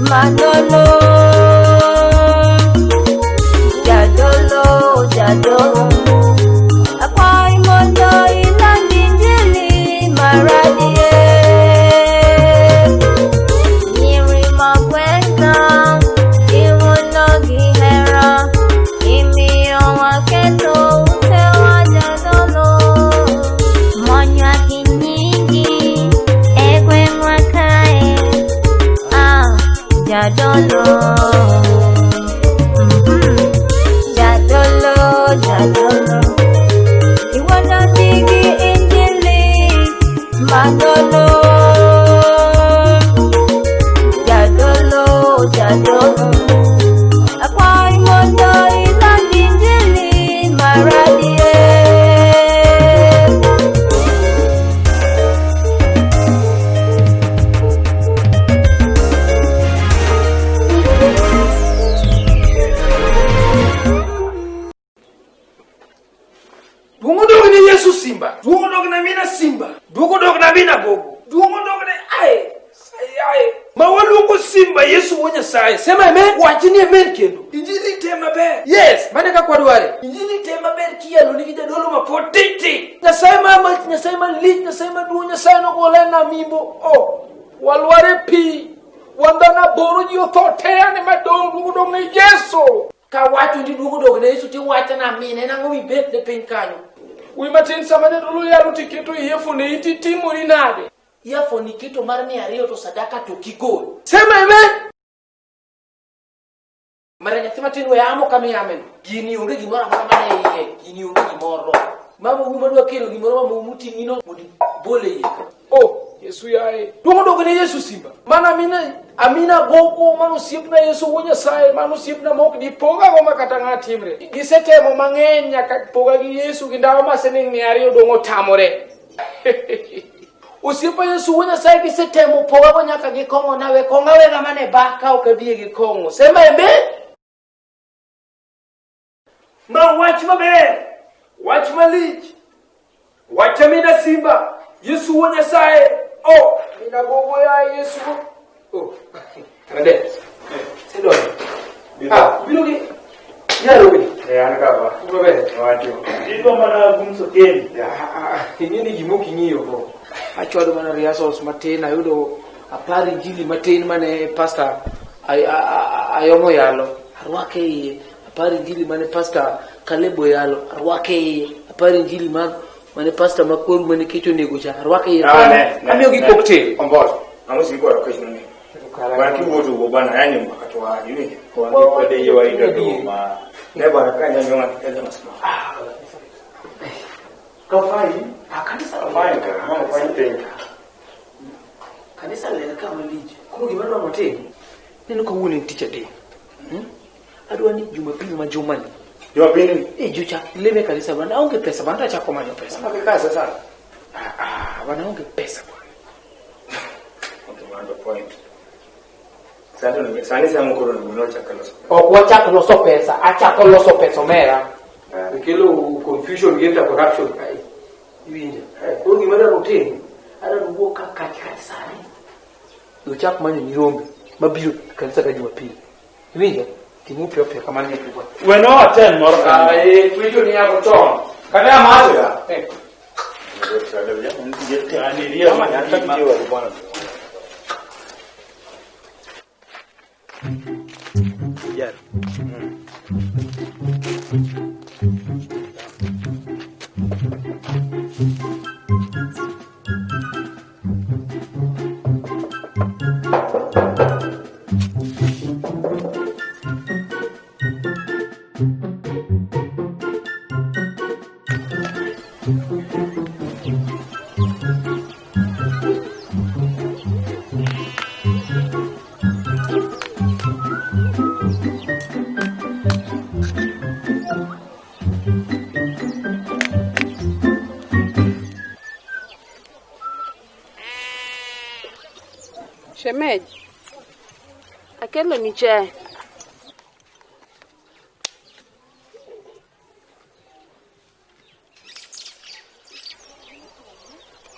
Manolo Jadolo Jadolo Akwayi mondo iland injili maradier Nyiri magweng'a iwuono gi hera Imiyo waketho utewa jadolo Monywa gi nyingi e gweng'wa kae Ah, jadolo Jadolo, jadolo Iwuono gi injili Manolo Jadolo, jadolo Akwayi mondo iland injili maradier Duong' odog ne Yesu Simba. Duong' odog ne Amina Simba. Duong' odog ne Amina Gogo. Duong' odog ne ae. Ae. Ma waluongo Simba Yesu wuo Nyasaye. Sema amen. Wach ni amen kendo. Injili te maber. Yes, mane kaka wadware. Injili te maber kiyalo nigi jadolo ma pod titi. Nyasaye ma mach, Nyasaye malich, Nyasaye maduong', Nyasaye nogole na mimbo. Oh, walware pi. Wan dhano aboro ji otho te ane madong' duong' odong' ne Yesu. Kawacho ni duogo dog ne Yesu tiwacho na mine nang'o mibet ne piny kanyo. Wi matin sama jadolo yalo tiketo earphone e iti timori nade? Earphone iketo mar 200 to sadaka to kigol. Sema amen. Mara nyathi matin we amo kama iameno. Gini onge gimoro amora mane iye. Gini onge gimoro. Mama uma dwa kelo gimoro mama umu ting'ino mondo ibol e iye ka. Oh, Yesu yaye. Duong' odog ne Yesu Simba. Mana amina Amina gogo mano osiepna Yesu wuo Nyasaye mano osiepna mok dipoga go ma kata ng'a timre. Gisetemo mang'eny nyaka poga gi Yesu gi ndawa ma siling 200 dong' otamore. Osiepa Yesu wuo Nyasaye gisetemo poga go nyaka gi kong'o nawe kong'o awega mane ba ka ok abie gi kong'o. Sema embe. Ma wach maber, wach malich, wach amina Simba, Yesu wuo Nyasaye. Oh, mina gogo ya Yesu. Oh, Radet. Sendo. Ah, biro gi yaro gi. Eh, an ka ba. Maber. Wacho. Idwa mana gumso kendo. Ing'e ni gima ok ing'iyo go. Achwado mana rehearsals matin, ayudo apar injili matin mane pastor ayomo yalo. Arwake iye. Apar injili mane pastor Kalebo yalo. Arwake iye. Apar injili mar mane pastor makwaru mane kech onego cha. Arwake iye. Ah, ne, ne, Amiyogi ne. cocktail. Ombol. Ang'o siko waro kech noni. Bwana kiwuotho go bana yanyo mpaka to wadi ni. Wan gi kode yewa ida doma. Ne bwana ka nyanyo ng'ato kaja masma. Kafai. Ah, kanisa Fine ka, mama fine thing. Kanisa ler ka malich. Koro gima dwa motim, neno kawuono en tich adek. Adwa ni Jumapili ma jumani. Jumapili ni? Eh, jucha leme kanisa bwana, aonge pesa bwana, achako manyo pesa. Mama kaka sasa. Ah, ah, bwana aonge pesa bwana. Okay, man, the point. Sani sani sama koro ni chako loso. Ok wachak loso pesa, achako loso pesa omera. Okelo confusion gi corruption kae. Iwinjo? Koro gima dwaro tim, adwaro wuok ka kach kach sani. Uchak manyo nyirombe mabiro kanisa ka Jumapili. Iwinjo? Timuru piyo piyo kamano nyathi bwana. We no attend moro ka. Aye, tuijo ni yako chon. Kata ya macho ya. Eh. Shemeji, akelo ni chai.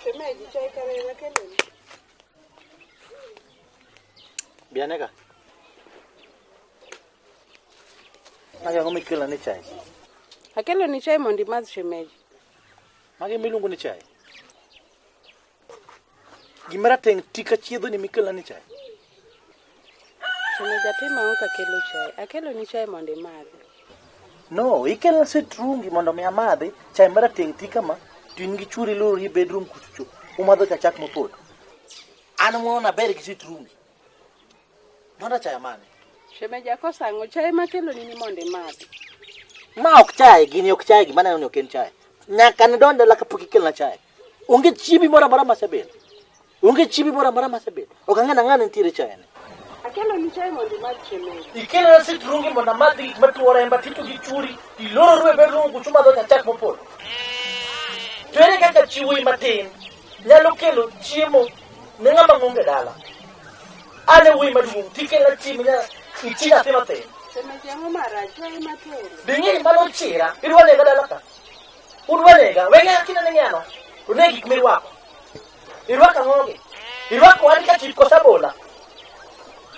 Shemeji, chai kare ema akelo ni. Bianeka. Magi ang'o mikelo ni chai? Akelo ni chai mondo imadh shemeji. Magi miluongo ni chai. Gima rateng' tika chiedho ni mikelo ni chai. Shemeji atimo ang'o kakelo chai? Akelo ni chai mondo imadhi. No, ikelona sitrungi mondo mi amadhi chai marateng' tika ma to in gi chwori ilorori e bedroom kuchocho umadho cha chak mopoto. An mono aber gi sitrungi. Mano chai mane? Shemeji akoso ang'o? Chai makeloni ni mondo imadhi. Ma ok chai, gini ok chai, gima aneno ni ok en chai. Nyaka ne donj dala kapok ikelna chai. Onge chiembi moro amora masebilo. Onge chiembi moro amora masebilo. Ok ang'e nang'ane nitiere chai ni. Akelo ni chai mondo imadh shemeji. Ikelona sitrungi mondo amadh gik matuo remba tito gi churi ilororu e bedroom kucho madho cha chak mopoto. To ere kaka chi wuoyi matin nyalo kelo chiemo ne ng'ama onge dala? An e wuoyi maduong' tikelona chiemo nya ichi nyathi matin. Shemeji ang'o marach? Chai makelo. Ding'e ni mano chira idwa nega dala ka. Udwa nega we ng'e kinene ng'ano to ne gik mirwako. Irwako ang'o gi? Irwako wani ka chif koso abola?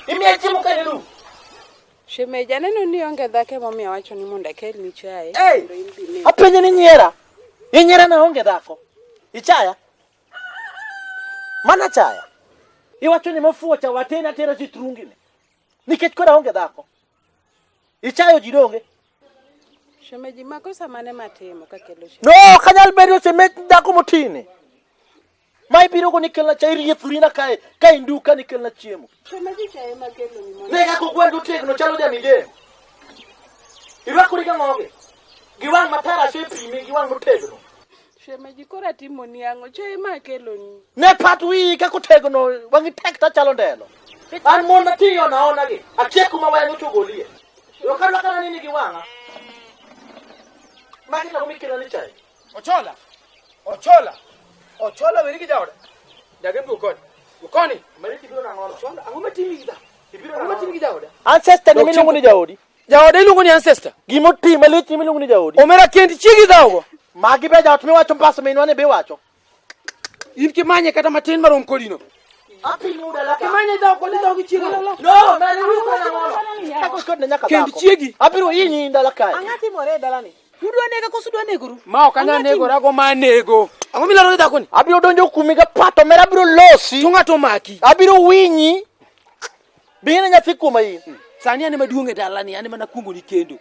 Imiya chiemo ka in duk. Shemeji aneno ni ionge dhako emomiyo awacho ni mondo akelni chai Hey! mondo in be imed. Apenje ni nyiera. Inyiera na onge dhako. Ichaya. Mana chaya. Iwacho ni mofuwo cha watena atera sitrungi ni. Nikech koro aonge dhako. Ichayo ji donge? Shemeji makosa mane matimo kakelo chai? No, ok anyal bedo shemeji dhako motini. Ma ibiro go ni kelna chai riethurina kae, ka induka ni kelna chiemo. Shemeji chai ema keloni mondo. Ne kaka ogwandu otegno chalo jamidem. Irwakori gang'o gi? Gi wang' matar asepimi gi wang' motegno. Shemeji koro atimoni ang'o? Chai ema akeloni. Ne pat wiyi kaka otegno, wang'i tek ta chalo ndelo. An mon matiyo ona ona gi, akia kuma waya nochogolie. Ok adwa kata nini gi wang'a. Magi kaka mikelo ni chai. Ochola. Ochola. Ochola weri gi jaoda. Jage bi koni. Koni. Mariti biro nang'o? Ochola, ang'o matimi gi dhako? Ang'o matimi gi jaoda? Ancestor ni miluongo ni jaodi. Jaoda iluongo ni ancestor. Gimotimo lich ni miluongo ni jaodi. Omera kend chiegi dhawogo. Magi be jaot miwacho mbas minwa ni be iwacho. In kimanye kata matin marom kodino. Apimo dala ka. Kimanye dhawo kod dhawo gi chiegi. No, mane wuok na ng'ono. Kako skot ne nyaka Kend dhako. chiegi. Abiro hinyi dala kae. Ang'o timore e dalani? Udwa nega koso udwa negoru? Ma ok anyal negora go ma nego. Ang'o milaro gi dhakoni? Abiro donjo kuomi ga pato mera abiro losi. To ng'ato omaki. Abiro winyi. Bine nyathi kuoma in. Sani an ema duong' e dalani, an ema nakuongo ni kendo.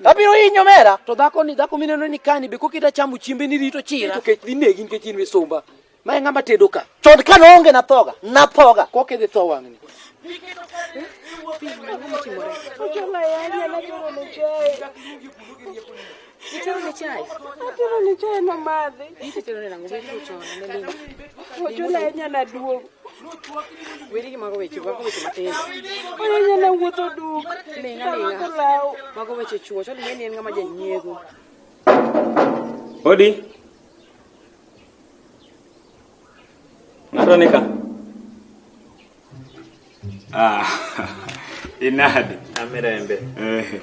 Abiro hinyo mera. To dhako ni dhako mineno ni kani be kokida chamo chiembe ni rito chira. To kech dhi negi nikech in misumba. Ma e ng'ama tedo ka. Chon ka noonge nathoga. Nathoga. Koke dhi tho wang'ni. Ochola yanya natero ne chai. Itero ne chai? Atero ne chai nomadhi. Itero ne nang'o? Weri ochola ne ling. Ochola yanya naduogo. Weri gi mago weche, mago weche matindo. Oyanya nawuotho duk. Ling aling'a. Tarwako law. Mago weche chuo, Ochola ing'e ni en ng'ama janyiego. Odi. Ng'ato ni ka? Ah, inade. Amirembe. Eh,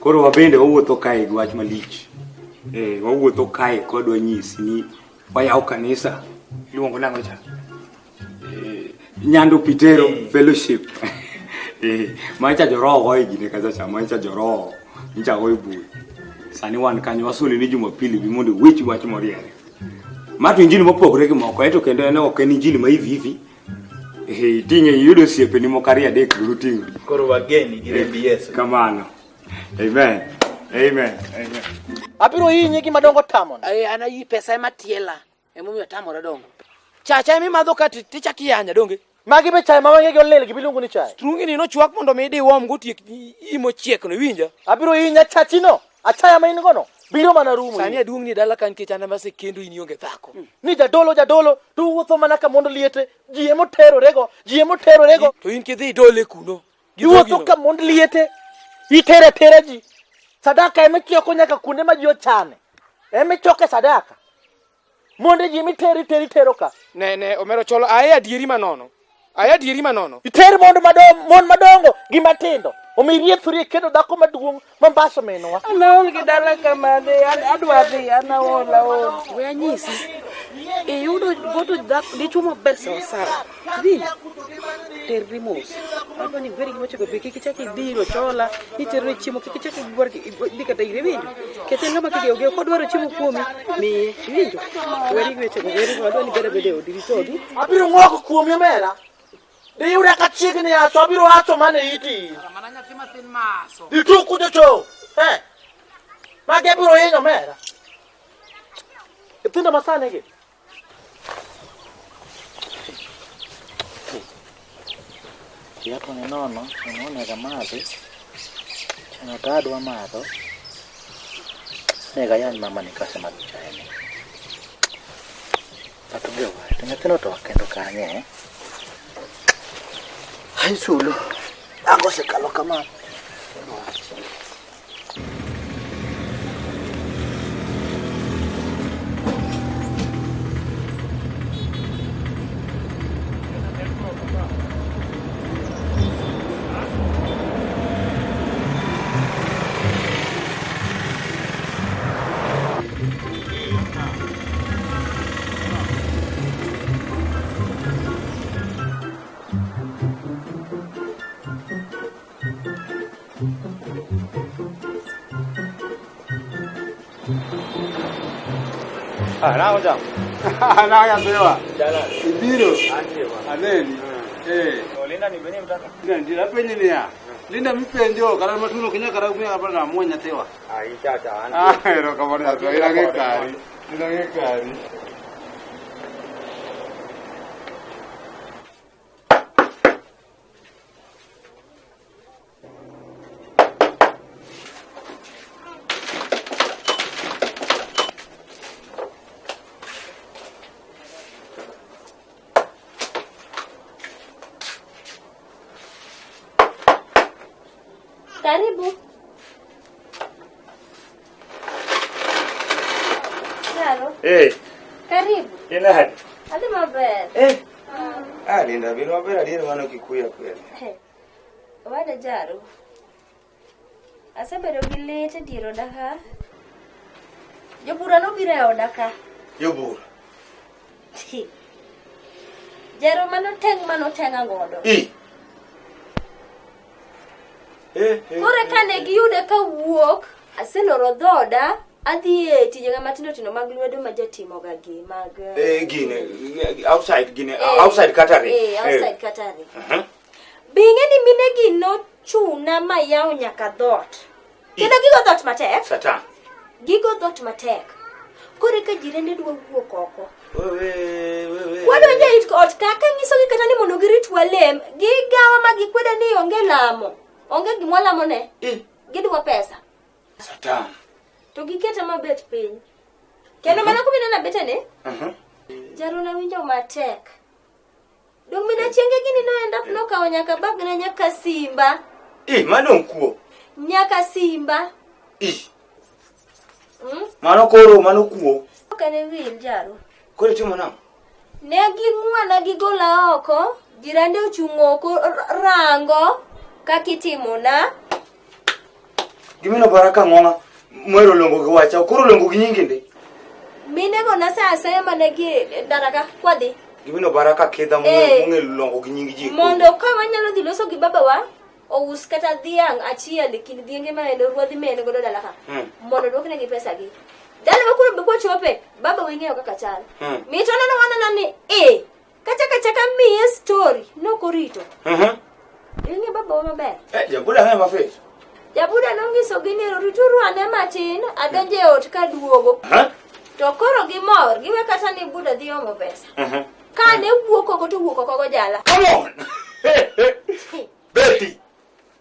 koro wabende wawuotho kae gi wach malich. Eh, wawuotho kae kwadwa nyisi ni wayawo kanisa. Iluongo nang'o cha? Eh, Nyando Pitero Fellowship. Eh, mancha joroho goye gine kacha cha, mancha joroho ncha goye bui. Sani wan kanyo wasuli ni Jumapili bi mondo iwich wach moriere. Ma to injili mopogore gi moko, ento kendo en ok en injili ma hivi hivi. Eh, iting'e iyudo osiepeni moko ariyo adek biro ting'o. Koro wageni gi remb Yesu. Kamano. Amen. Amen. Amen. Abiro hinyi gi madongo tamona. Ai an ayi pesa ema tiela. Emomiyo atamora dongo. Chacha ema imadho ka tichak iyanya donge. Magi be chai ma wang'egi olil gi miluongo ni chai. Strungi ni nochwak mondo mi idiwom go tiek imo chiek no iwinja. Abiro hinya chachino. Achaya ma in gono biro mana rumo. Sani aduong' ni dala ka nikech an ema asekendo in ionge dhako. Ni jadolo jadolo to uwuotho mana ka mondo liete. Ji ema oterorego. Ji ema oterorego. To in kidhi idole kuno. Gi Iwuotho dhogino. ka mond liete. Itero atera ji. Sadaka ema ichoko nyaka kuonde ma ji ochane. Ema ichoke sadaka. Monde ji ema itero itero itero ka. Ne ne omero cholo aye adieri manono. Aye adieri manono. Iter mond madongo, mon madongo gi matindo. Omi riethori e kendo dhako maduong' ma mbaso minwa. An aol gi dala kama adhi, adwa dhi, an aol, aol. We anyisi. Iyudo goto dichuo maber sawa sawa. Winjo? Terri mos. Adwa ni ibed gi wechego be kik ichak idhi ir Ochola, niterone chiemo, kik ichak idwar dhi kata ire winjo. Nikech en ng'ama kigewo gewo kodwaro chiemo kuomi, miye. Iwinjo? Weri gi wechego, weri go. Adwa ni ibed abeda e odi, rit odi. Abiro ng'ok kuomi omera. Diyuda ka chiegni aso, abiro aso mana e iti. Mana nyathi mathin maso. Ituk kucho cho. Eh. Magi abiro hinyo omera. Nyithindo masani gi. Kiapo ni nono, onego amadhi. Chano to adwa madho. Onego ayany mama ni kase madho chae ni. But onge wach. To nyathino to kendo kanye? Eh? Hai sulu. Ango osekalo kama. Ah, nao jam. Nao ya sewa. Ibiro. Aneni. Eh. Linda ni beni mtaka. Linda ndira penye ni ya. Linda mipenjo kara matuno kinya kara kumya kara na munya tewa. Ah, icha cha. Ah, ero kamano ya sewa. Ira ke kari. Ira ke kari. Karibu. Chalo. Eh. Karibu. Inadi. Adhi maber. Eh. Ah, Linda, bin maber adier mano kikuya kweli. Owada Jaro. Asebedo gi lit e dier oda ka. Jobura nobiro e oda ka. Jobura. Jaro manoteng' manoteng'a godo. I. Koro kane giyuda kawuok, aseloro dhoda, adhi e tijega matindo tindo mag lwedo ma jatimoga gi mag Gine, outside gine, outside catering. Outside catering. Be ing'e ni mine gi nochuna mayawo nyaka dhoot. Kendo gigo dhoot matek. Satan. Gigo dhoot matek. Koro eka jirende dwa wuok oko. Wadonjo e ot ka kanyisogi kata ni mondo girit walem, gigawa ma gikweda ni onge lamo. Onge gima walamo ne. Gidwa pesa. Satan. To giketa mabet piny. Kendo mana kuma inena betene, Jaro nawinjo matek. Dong mina chienge gini no end up nokawo nyaka bagna nyaka simba. Mano kuo. Nyaka simba. Mano koro, mano kuo. Ok ane wil Jaro. Koro itimo nang'o? Ne ging'wana gigola oko, jirande ochung' oko rango kaka itimona. Gimino baraka ng'onga mwero longo gi wacha, koro longo gi nyingi ndi. Minego na sa asaya mane gi ndara ka kwadhi. Gimino baraka kedha mong'e longo gi nying ji. Mondo ka wanyalo dhi loso gi babawa, ous kata dhiang' achiel e kind dhienge ma en ruodhi ma en godo dala ka. Mondo duoknegi pesa gi. Dalawa koro be kwachope, baba wing'eyo kaka chal. Mito neno wanena ni kachaka chaka miye story, nokorito. Ing'e babawa maber. Jabuda ng'e mafit. Jabuda nonyisogi ni rituru ane matin, adonjo e ot kaduogo. To koro gimor, giwe kata ni Buda dhi omo pesa. Kane wuok oko to wuok oko gojala. Come on! Betty!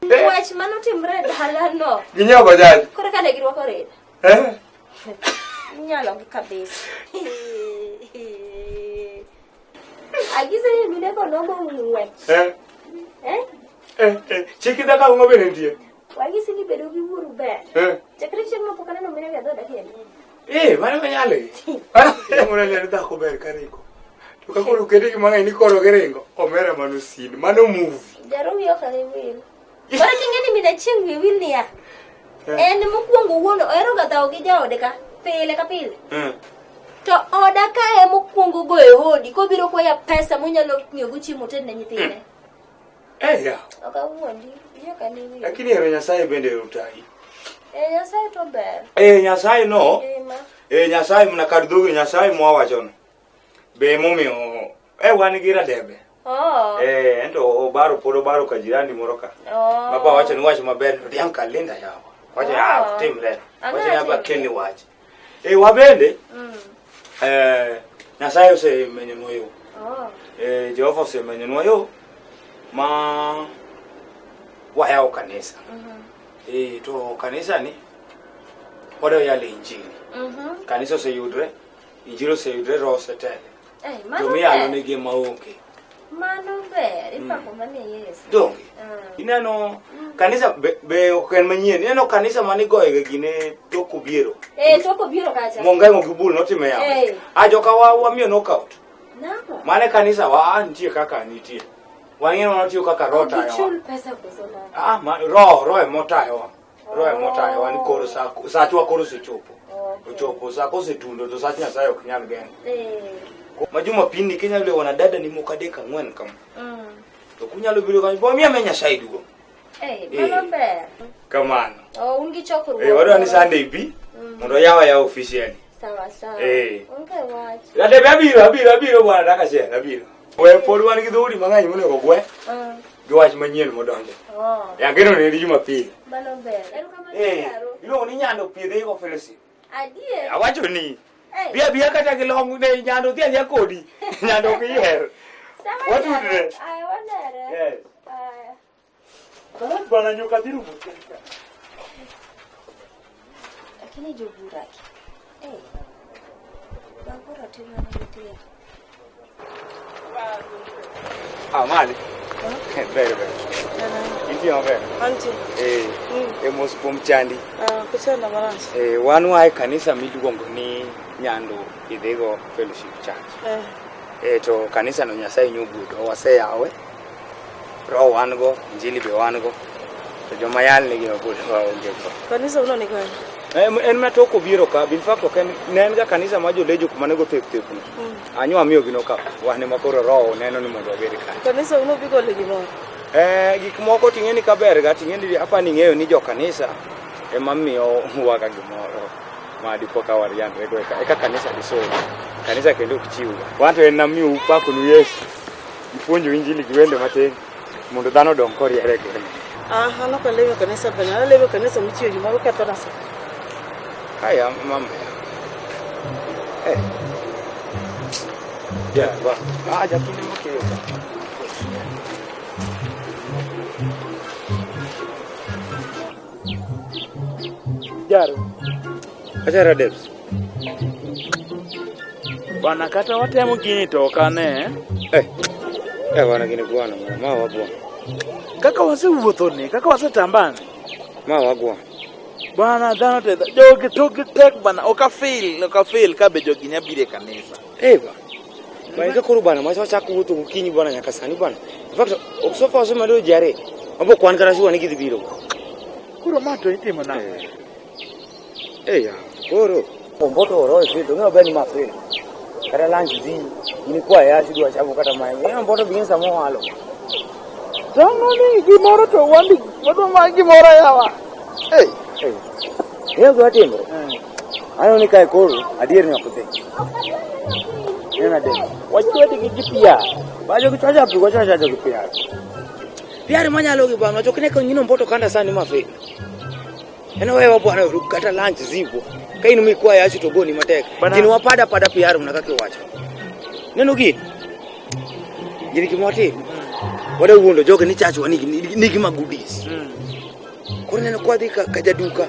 Wach manotimre e dalano. Ginyiewo bajaj. Koro kane girwako reda. Inyalo gi kabisa. Agise ni minego nogo ng'wech. Chiki dhako ang'o bende nitie? Wagisi ni bedo gi wuoru ber. Chakre chieng' no pok aneno minegi e dhoda kendo. Mano manyalo. Mano ni dhako ber karingo. To ka koro kete gi mang'eny ni koro giringo, omera mano sin, mano movie. Jaro wiya ok ne wil. Koro king'e ni mina chieng' wiye wil niya. En mokwongo wuon ohero ga dhawo gi jaode ka pile ka pile. To oda kae mokwongo goyo hodi kobiro kwaya pesa monyalo ng'iewogo chiemo oted ne nyithinde. Eh ya. Ok awuondi, wiya ok ane wiyi. Lakini hero Nyasaye bende otayi. Eh, Nyasaye to ber. Eh Nyasaye no. Ngima. Eh Nyasaye mna kar dhogi Nyasaye mwawachono. Be momiyo eh wan gi radebe. Oh. Eh ento obaro pod obaro ka jirani moro ka. Oh. Baba wacho ni wach maber to diang' kalinda yawa. Wacho ya Oh. ok timre. Ang'o Wacho ni aba timre? kelni wach. Eh wabende Mm. eh Nyasaye osemenyonwa yo. Oh. Eh Jehova osemenyonwa yo ma wayawo kanisa. Mhm. Eh to kanisa ni wadwa yalo injili. Mhm. Kanisa oseyudre, injili oseyudre, roho osetele. Eh, mano Jomiyalo ber. nigi maonge. Mano ber. Ipako mana Yesu. Donge. Mm. Ineno kanisa be ok en manyien. Ineno kanisa manigoyega gine tok obiero. Eh, tok obiero kacha. Mongengo gi bul notime yamo. Eh. A joka wa wamiyo knockout. Nang'o? Mane kanisa wa a nitie kaka nitie. Wang'eyo watiyo kaka roho Ok tayowa. gichul pesa koso nang'o? Ah, ma, roho roho emotayowa. Roho emotayowa ni koro sa sachwa koro osechopo. Okay. Ochopo sa kosetundo to sach Nyasaye ok nyal geng'o. Eh. Ma Jumapil ni kinyalo lewo na dada ni moko adek ang'wen kama. Mm. To kunyalo biro kanyo, bo miya me Nyasaye duong'. Eh, Eh. mano ber. Kamano. Oh, un gi chokruok. Eh, wadwa ni Sunday bi mondo yawa yawa officially. Sawa sawa. Eh. Onge wach. Radebe abiro abiro abiro bwana dakika achiel abiro. We pod wan gi dhoudi mang'eny monego gwe Mm. gi wach manyien modonjo. Oh. Ageno ne en Jumapil. Mano ber. Erokamano Eh, Jaro. iluongo ni Nyando Piedhego Fellowship. Adier. Awacho ni Eh. bia bia kata gi long ne Nyando dhi adhiya kodi. Nyando ok ihero. Sawa Watudre. Jaro. Aya, wanere. Yes. Aya. Bwana nyuka dhi rumo. Lakini jobura ki. Eh. Babura timo ne nyithindo. Ah, mali. Ber ber. Intie maber. Antie. Eh, e mos kuom chandi. Ah, kuchanda marach. Eh, wan waa e kanisa miluongo ni Nyando Idhigo Fellowship Church. Eh. Eh, to kanisa no Nyasaye nyogwedho waseyawe. Roho wan go, injili be wan go. To joma yal nigi mapod waonge go. Kanisa uno ni kanye? En mana tok obiro ka, in fact ok en ne en ga kanisa ma jolejo kuma nego thep thep no. Anyo amiyo gino ka, wan ema koro roho neno ni mondo wabed ka. Kanisa uno bigole gimoro. Eh, gik moko ting'e ni kaber ga ting'e ni apa ni ng'eyo ni jo kanisa ema miyo waga gimoro ma dipo ka wariambre go eka, eka kanisa disomo. Kanisa kendo ok chiwga. Wan to en namiyo upakonu Yesu. Ipuonjo injili gi wende matin mondo dhano odong koriere e gweng'. Ah, an ok alemo e kanisa bende, an alemo e kanisa michiwo gimoro kethona sa. Haya mama. Eh. Ya, ba. Ah, jakini mokeyo ka. Jaro. Achara Debs. Bwana kata watemo gini to ok ane. Eh. Eh, wana gini bwana, ma wagwa. Kaka wasewuotho ni, kaka wasetambane. Ma wagwa. Bwana dhano te jogi togi tek bana ok afil, ok afil ka be jogi nya biro e kanisa. Eh, ba. Ba ka koro bana, macha wachako wuotho gokinyi bwana nyaka sani bwana. In fact, ok sofa wasemedo ji ariyo. Mabo kwan kata sure ni gidhi biro. Koro ma to itimo nang'o? Eh, ya, koro. Omboto oro e field, ong'eyo maber ni ma field. Kata lunch dhi, in ikwa yath idwa chamo kata maembe. Ing'eyo omboto be ing'e sama owalo. Dhano ni gimoro to wandi wadwa mana gimoro yawa. Eh, eh. Ing'eyo gima timre? Aneno ni kae koro adier ni ok dhi. Ineno nade? Wachwadi gi ji PR. Bajo gi chacha pi, wachacha chacha gi PR. PR manyalo gi bwana, chok ne ka ng'ino mboto kanda sani ma field. En wewe bwana kata lunch zipo. Ka in mikwaye achi to goni matek. Bana- Gini wapada pada PR mna kaka iwacho. Neno gini. Gini gima watim. Wada wuondo jogi ni chachwa nigi nigi ma goodies. Koro neno kwa dhi ka jaduka.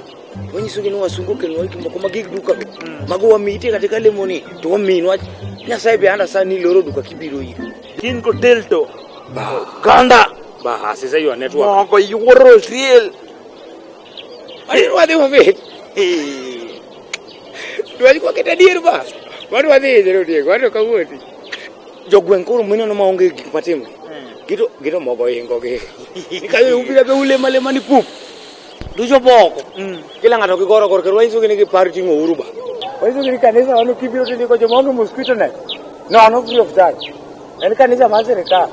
Wanyiso gi ni wasungu okelonwa gik moko ma gik duka go. Mago wamii katika lemoni to wamii niwach Nyasaye be understand ni loro duka kibiro ire. Gin kotel to Ba ganda ba sasa your network. mogo yuoro riel. Adier wadhi wabet. Dwach kwa keta adier ba. Wan wadhi jero diego, wan ok awuondi. Jogweng' koro mineno maonge gik matimre. Gito gito mogo ingo gi. Nikayo ubira be ulema lema ni pup. Ducho boko. Kila ng'ato gi goro goro kendo wanyisogi ni gipar ting'o uru ba. Waiso ni kanisa wano kibiro to ndiko joma onge mosquito net. Nono free of charge. En kanisa mar sirikal.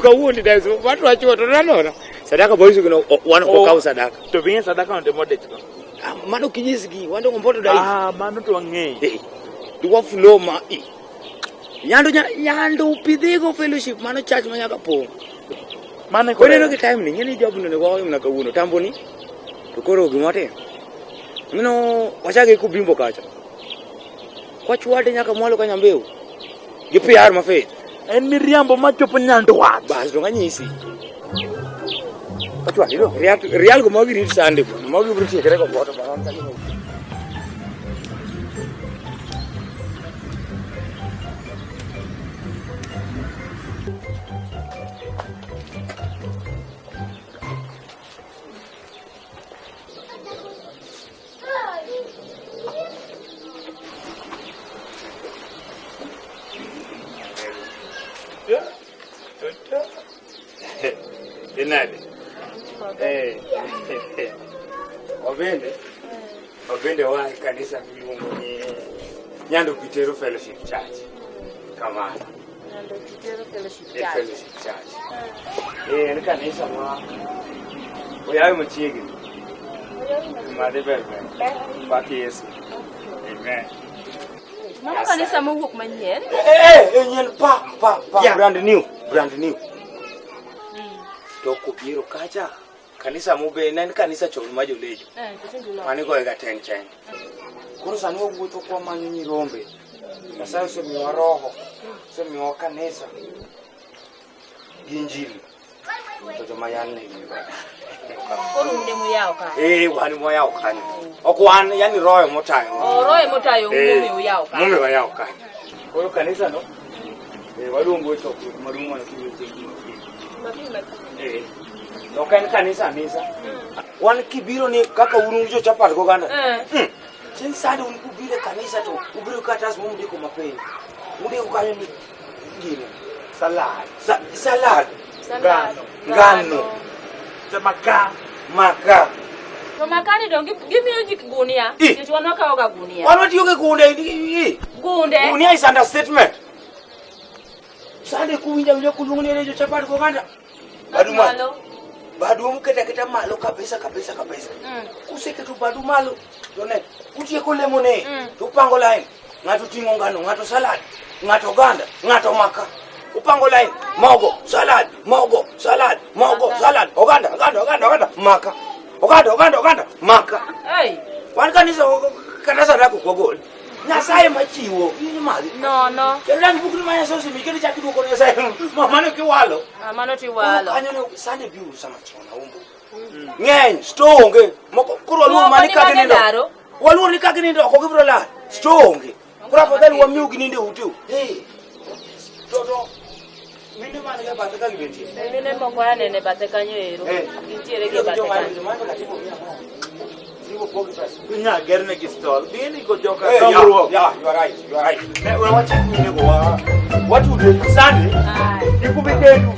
Kawuondi da watu wachuo to nanona. Sadaka boys gino wan ok okaw sadaka. To bing'e sadaka no modich go. Ah, mano kinyisgi wan to mpoto dai. Ah, mano to wang'eyo. Eh, Dwa flow ma i. Nyando nyando pidhigo fellowship mano church ma nyaka pong'. Mano e Koro ineno gi time ni ng'eni job no onego wawe mana kawuono tambo ni to koro gima watimo. Mino wachake kubimbo kacha. Kwachwade nyaka mwalo ka Nyambeu. Gi PR ma faith. En miriambo machopo nyandwat. Bas donga nyisi. Wachwade do. Real real go mogi rit Sunday bwana. Mogi bro tiekre go boto bwana. Inade. Eh. Wabende. Wabende wa kanisa miluongo ni Nyando Pitero Fellowship Church. Kamano. Nyando Pitero Fellowship Eh, Fellowship Church. Eh, en kanisa ma oyawe machiegni. Madhi ber ber. Pak Yesu. Amen. Mano kanisa mowuok manyien? Eh, eh, nyien pa pa pa yeah. Brand new, brand new. To kobiro kacha kanisa mobe ne en kanisa chon ma jolejo. Eh, to tinde uloko. Mane goyega ten chen. Koro sani wawuotho kwamanyo nyirombe. Nyasaye osemiyowa roho, osemiyowa kanisa gi injili. To joma yalne gi Koro un ema uyawo kanyo. Eh, wan ema wayawo kanyo. Ok wan, yani roho emotayo. Oh, roho emotayo momiyo uyawo kanyo. Momiyo wayawo kanyo. Koro kanisa no, eh, waluongo e chokruok maduong' mana kinde Jumapil. Jumapil ma- Eh. To ok en kanisa anisa. Wan kibiro ni kaka un un jo chapat goganda. Eh. Chieng' Sunday un kubiro e kanisa to ubiro katas mundiko mapiny. Undiko kanyo ni gini. Salad. Salad. Salad. Ngano. Maka. Maka. To makani dong gimiyo ji gunia. I. Nikech wan wakawo ga gunia. Wan watiyo gi gunde. I. Gunde. Gunia is understatement. Sunday kuwinjo awinja kuluongo ni jo chapat goganda. Badu malo. Badu muketa keta malo kabisa kabisa kabisa. Kuseketo badu malo to ne utieko lemo ne to upango line. Ng'ato ting'o ngano, ng'ato salad, ng'ato oganda, ng'ato maka. Upango line, mogo, salad, mogo, salad, mogo, salad, oganda, oganda, oganda, oganda, maka. Oganda, oganda, oganda, maka. Ei. Wan kanisa kata sadaka ok wagol. Nyasaye machiwo, in madhi. No, no. Kendo dang bukni ma Nyasaye osemiyi kendo ichak iduoko ne Nyasaye. Mano kiwalo. Ah, mano tiwalo. Kanyo ne Sunday biuru sama chon aumbo. Ng'eny, store onge. Moko koro waluor mana ni ka ginindo. Waluor ni ka ginindo oko gibiro lal. Store onge. Koro afadhali wamiu ginindo e uteu. Hey. To to mine man ga bathe ka gibentie. Mine moko anene e bathe kanyo ero. Eh. Gintiere gi e bathe kanyo. Inya gerne gi stall. Bini go joka Hey, yeah, dongruok. yeah, you are right, you are right. Ne, we wachik mine go wa. Watude Sunday. Ikubi dendu.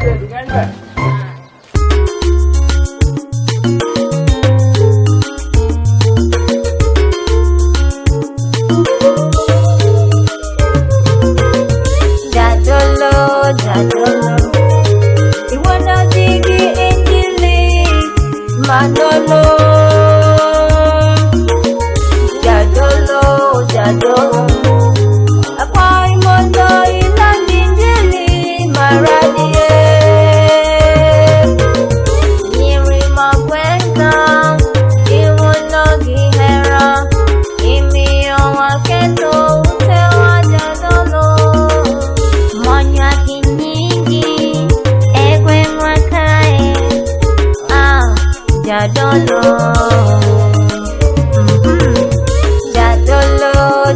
Dendu ng'eny ber. Jadolo, jadolo, iwona digi injili manono. Jadolo, jadolo, akwai mondo iland injili maradie. Nyiri magwenga, iwuono gi hera, imiyo waketo utewa jadolo. Monywa gi nyingi e gweng'wa kae, ah, jadolo. Jadolo,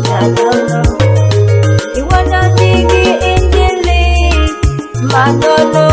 jadolo, iwuono ji gi injili manono.